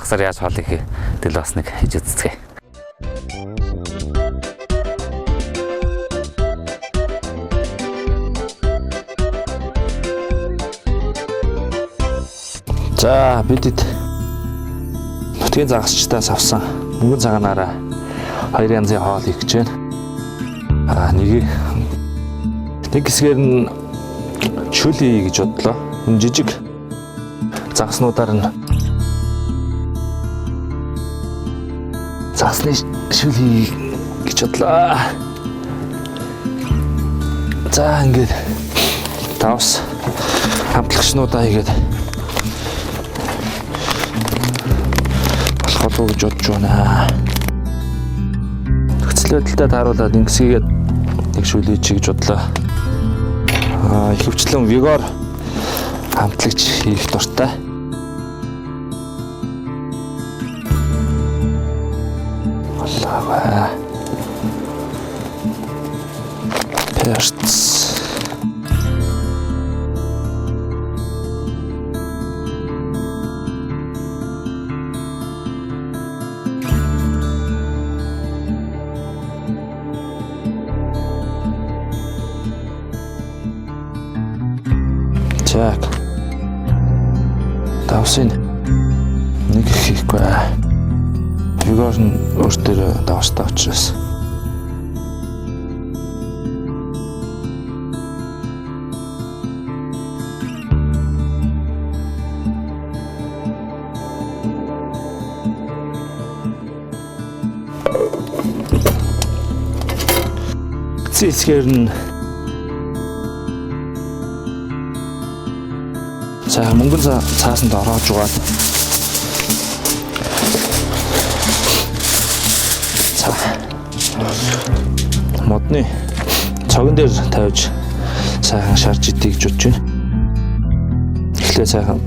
Загсаар яаж хоол хийх тэл бас нэг хийж үзцгээе. За бидэд нутгийн загасчдаас авсан мөнгөн цагаанаараа хоёр янзын хоол хийх гэж байна. Аа нэг нэг хэсгээр нь шүл хийе гэж бодлоо. Энэ жижиг загаснуудаар нь загасны шүл хийе гэж бодлоо. За ингээд давс хамтлагчнуудаа хийгээд болох болов уу гэж бодож байна. Нөхцөл байдалтай тааруулаад ингэсгээд нэг шүлий чи гэж бодлоо. Аа ихэвчлэн вигор хамтлагч хийх дуртай. Болоогой. Перц. Так. Давсын нэг их хийхгүй. Вигор нь өөртөө давстай учраас. Цэцгээр нь сайхан мөнгөн цаасанд ороож угаад за модны цогон дээр тавьж сайхан шарж идэх гэж бодож байна. Эхлээ сайхан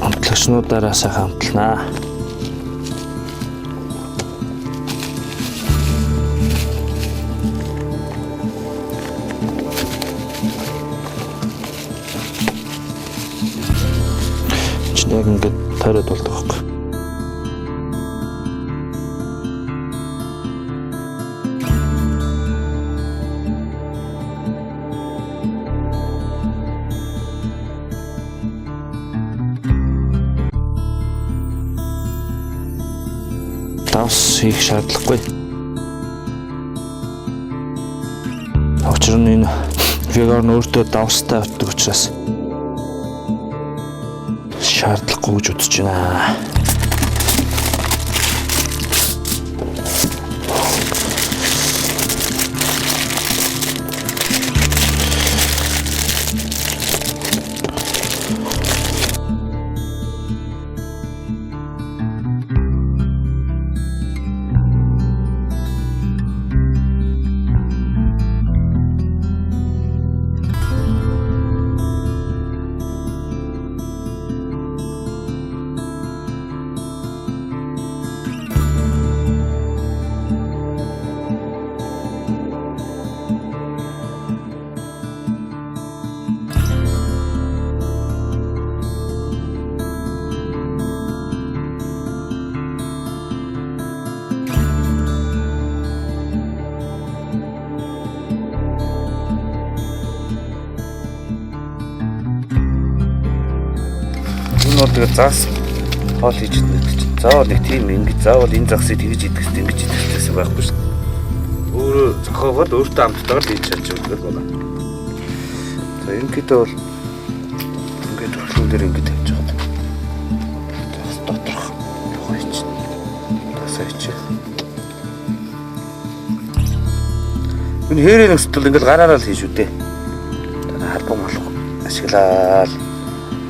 амтлагчнуудаараа сайхан амтланаа. Чинь яг ингээд тойроод болдог байхгүй. Давс хийх шаардлагагүй. Учир нь энэ веган өөртөө давстай авдаг учраас шаардлагагүй гэж үзэж байна. Энэ бол тэгээ загас хоол хийж идэх гэдэг чинь заавал нэг тийм ингэж заавал энэ загсыг тэгж идэх хэрэгтэй ингэж идэх хэрэгтэй байхгүй шүү дээ. Өөрөө зохиогоод өөртөө амттайгаар л хийж чадж байгаа байна. За ерөнхийдөө бол ингээд төрхлөн дээр ингэж тавьж байгаа. Загас доторх тухай чинь тасаа хийчих. Энэ хээрээ нөхцөл ингээд гараараа л хийж үдэ. Дараа халбан малах ашиглаад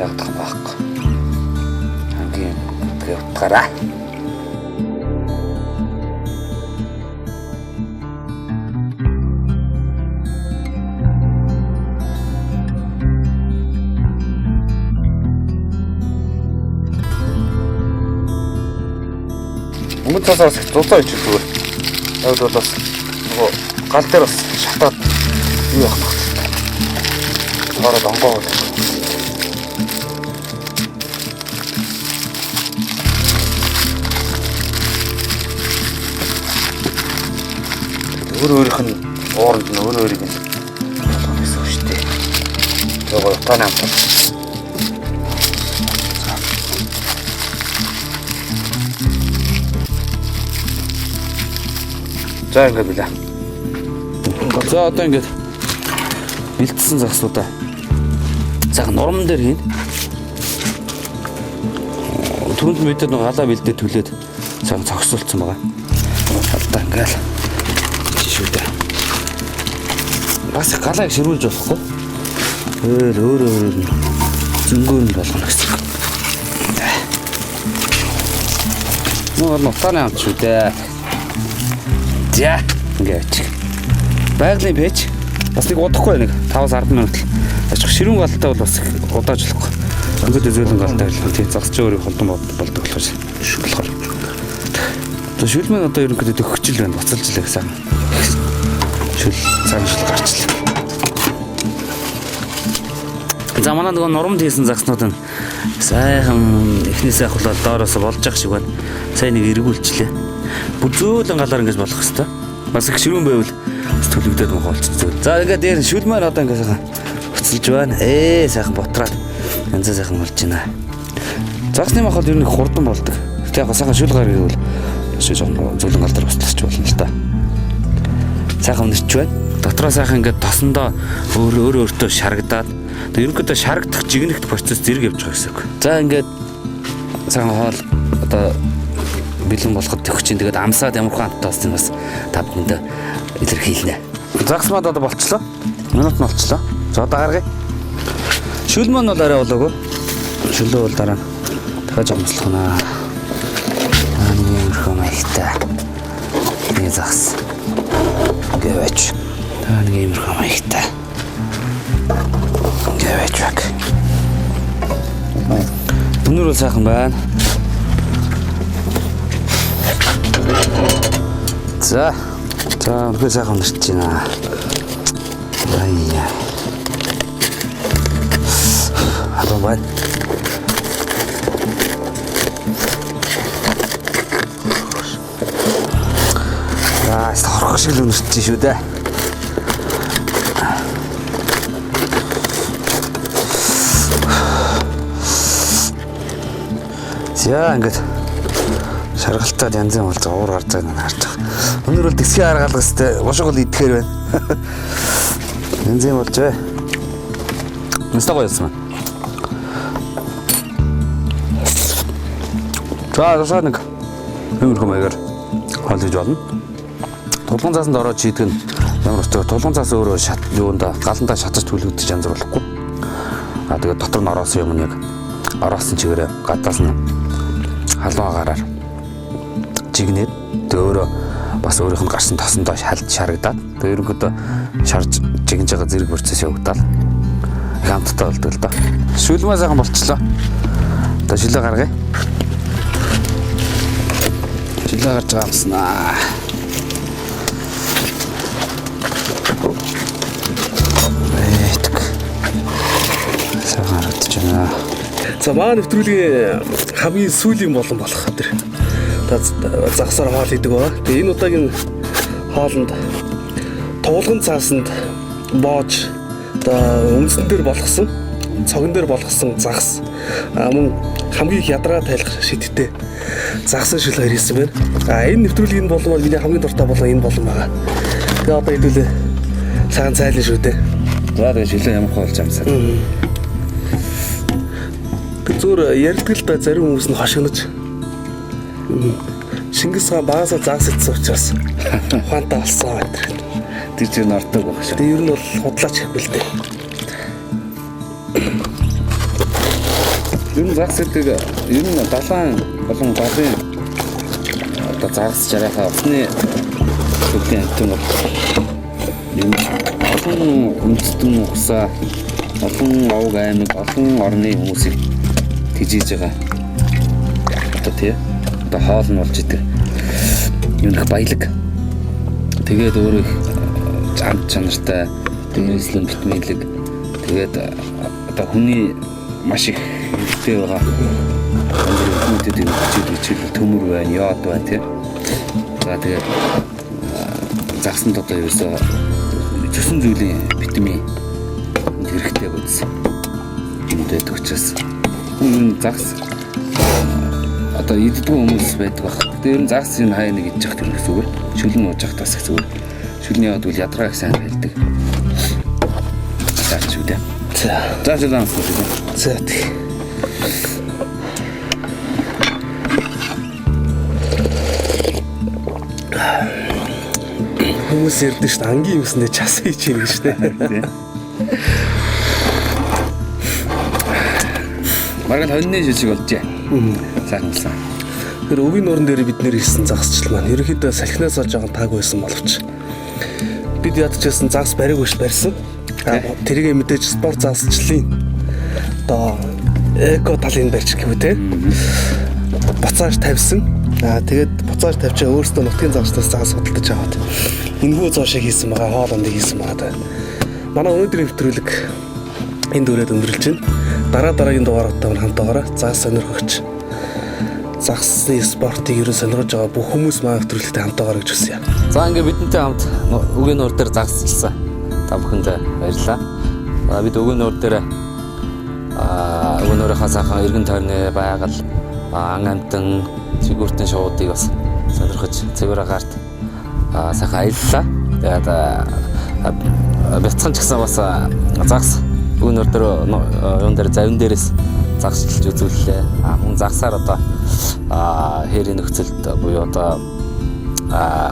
ягдах байхгүй. Хамгийн тэгээ утгаараа. Мөнгөн цасаар бас зулаа ичил зүгээр. Яг бол бас нөгөө гал дээр бас шатаад юу явах нөхцөлтэй. Ороод онгоо бол. Өөр өөрийнх нь ууранд нь өөр өөрийг нь болгоно гэсэн үг шүү дээ. Тэгээ гоё утааны амт. За ингээд билээ. За одоо ингээд бэлдсэн загсуудаа сайхан нурман дээр хийн. Түрүүнд мэдээд нэг галаа бэлдээ түлээд сайхан цогцолцсон байгаа. Одоо ингээл чи шүү дээ. Бас галааг ширүүлж болохгүй. Өөр өөр өөр нь зөнгөөр нь болгоно гэсэн. Нөө нутааны амт шүү дээ. За ингээ авчих. Байгалийн пэйж бас нэг удахгүй нэг 5-10 минут л очих. Ширүүн галтай бол бас удааж болохгүй. Ингээд зөөлөн галтай л тий загсч өөрийг холдон болдог болохоор болохоор. За шүлмэн одоо ерөнхийдөө төгсчл байна. Буцалж л гэсэн. Шүл цаг шүл гарчлаа. За манай нөгөө нурамд хийсэн загснууд нь сайхан эхнээсээ ахвал доороос болж ах шиг байна. Сайн нэг эргүүлчлээ. Бүр зөөлөн галаар ингэж болох хэвээр. Бас их ширүүн байвал бас төлөгдөд мөн болчих зүйл. За ингээд дээр шүлмээр одоо ингээд сайхан буцалж байна. Сайхан бутраад янзаа сайхан болж байна. Загсны мах бол ер нь хурдан болдог. Гэтэ яг сайхан шүл гар гэвэл жоохон зөөлөн гал дээр буцалж болно л та. Сайхан өнөрч байна. Дотроо сайхан ингээд тосондоо өөр өөр өөртөө шарагдаад тэг ерөнхийдөө шарагдах жигнэгт процесс зэрэг явж байгаа гэсэн үг. За ингээд сайхан хоол одоо бэлэн болоход төгч чинь тэгээд амсаад ямар хон амттай болсон бас та бүхэнд илэрхийлнэ. Загас мад одоо болчлоо. Минут нь болчлоо. За одоо гаргая. Шүл маань бол арай болоогүй. Шүлөө бол дараа нь дахиад жомслох наа. Аа нэг иймэрхүү маягтай. Нэг загас. Ингээ байж. Та нэг иймэрхүү маягтай. Ингээ байж баг. Өнөр бол сайхан байна. За. За, үнэхээр сайхан өнөрч байна. Аяа. Халуун байна. Аа, хорхох шиг л өнөрч шүү дээ. За, ингээд шаргалтад янз янз болж уур гарч байгааг нь харж байгаа. Өнөр бол дэсгийн арга алга өстэй бошиг бол идэхээр байна. Янз янз болж бай. Нэстэ гоё юмсан. За, засаа нэг иймэрхүү маягаар хоол хийж болно. Тулган заасанд ороод шийдэх нь ямар өстэй тулган заас өөрөө шат юунда галандаа шатаж түлэгдэж янз болохгүй. А тэгээд дотор нь ороосон юм нэг ороосон чигээрээ гадаас нь халуун агаараар жигнээд тэг өөрөө бас өөрийнх нь гарсан тосондоо шалж шарагдаад тэг ерөнхийдөө шарж жигнэж байгаа зэрэг процесс явагдаад их амттай болдог л доо. Шүлмээ сайхан болчлоо. Одоо шилээ гаргая. Шилээ гарч байгаа юмснаа. Этк. Сайхан харагдаж байна. За манай нэвтрүүлгийн хамгийн сүүлийн болон болох тэр загсаар хоол хийдэг байгаа. Тэгээ энэ удаагийн хоолнд туулган цаасанд боож одоо өмсөн дээр болгосон, цогон дээр болгосон загас мөн хамгийн их ядраа тайлах шидтэй загсан шил хоёр хийсэн байна. А энэ нэвтрүүлгийн болон бол миний хамгийн дуртай болон энэ болон байгаа. Тэгээ одоо хэдүүлээ цагаан цайлна шүү дээ. За тэгээ шилээ ямар хоолж амсаад. Тэр зүгээр ярьдаг л да зарим хүмүүс нь хошигнож. Чингис хаан багасаа загас идсэн учраас ухаантай болсон байдаг. Тэр чинь ордог байх шүү. Тэгээ ер нь бол худлаач гэхгүй л дээ. Ер нь загас гэдэг ер нь далайн болон голын одоо загас жарайхаа усны төрлийн амьтан бол ер нь олон үндэстэн угсаа олон овг аймаг, олон орны хүмүүсийг тэжээж байгаа. Одоо тий одоо хоол нь болж идэг. Юм их баялаг. Тэгээд өөрөө их амт чанартай, дээрээс л витаминлэг. Тэгээд одоо хүний маш их хэрэгтэй байгаа. Өндөр витаминүүд хичээл хичээл төмөр байна, йод байна тий. За тэгээд Загсанд одоо ерөөсөө цөсөн зүйлийн витамин хэрэгтэй бодис юм байдаг учраас хүн загас одоо иддгүү хүмүүс байдаг баг. Гэтэ ер нь загас юм хаяа нэг идчих тэр их зүгээр. Шүлэн ууж явах бас их зүгээр. Шүлний яваад үл ядаргаа их сайн хэлдэг. За шүү дээ. За. За шүлэн амссан шүү дээ. За тэг. Хүмүүс ярьдэн шүү дээ. Ангийн юмсэндээ час хийж ийн гэж дээ. Бараг л хоньны шил шиг болжээ. Сайхан болсон. Тэр өвгийн нууран дээр бид нэр хийсэн загасчил маань ерөнхийдөө салхинаас олж байгаа тааг байсан боловч бид ядчихсан загас бариаг биш барьсан. Тэрийг мэдээж спорт загасчлалын одоо эко талын барьж гэв те. Буцааж тавьсан. Тэгээд буцааж тавьчаа өөрсдөө нутгийн загасчдаас загас худалдаж аваад энэхүү зоо шиг хийсэн байгаа, хоол ундыг хийсэн байгаа та. Манай өнөөдрийн нэвтрүүлэг энд үрээд өндөрлөж байна. Дараа дараагийн дугааруудтай хамт байгаарай. Загас сонирхогч загсны спортыг ерөн сонирхож байгаа бүх хүмүүс манай нэвтрүүлэгтэй хамт байгаарай гэж хүсье. За ингээ бидэнтэй хамт өгийн нуур дээр загасчилсан. Та бүхэнд баярлалаа. За бид өгийн нуур дээр өгийн нуурынхаа сайхан эргэн тойрны байгаль, ан амтан, чигүүртэн шуудыг бас сонирхож цэвэр агаарт сайхан аяллаа. Тэгээд бяцхан ч гэсэн бас загас өгийн нуур дээр юун дээр завин дээрээс загасчилж үзүүллээ. Мөн загсаар одоо хээрийн нөхцөлд буюу одоо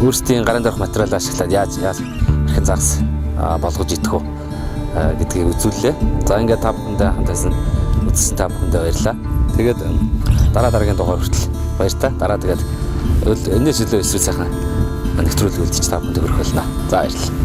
өөрсдийн гарын дээрх материал ашиглаад яаж хэрхэн загас болгож идэх үү гэдгийг үзүүллээ. За ингээд та бүхэндээ хамт байсан үзсэн та бүхэндээ баярлалаа. Тэгээд дараа дараагийн дугаар хүртэл баяр та. Дараа тэгээд энэс илүү эсвэл сайхан нэвтрүүлэг үлдчих та бүхэнд хүргэх болно. За баярлалаа.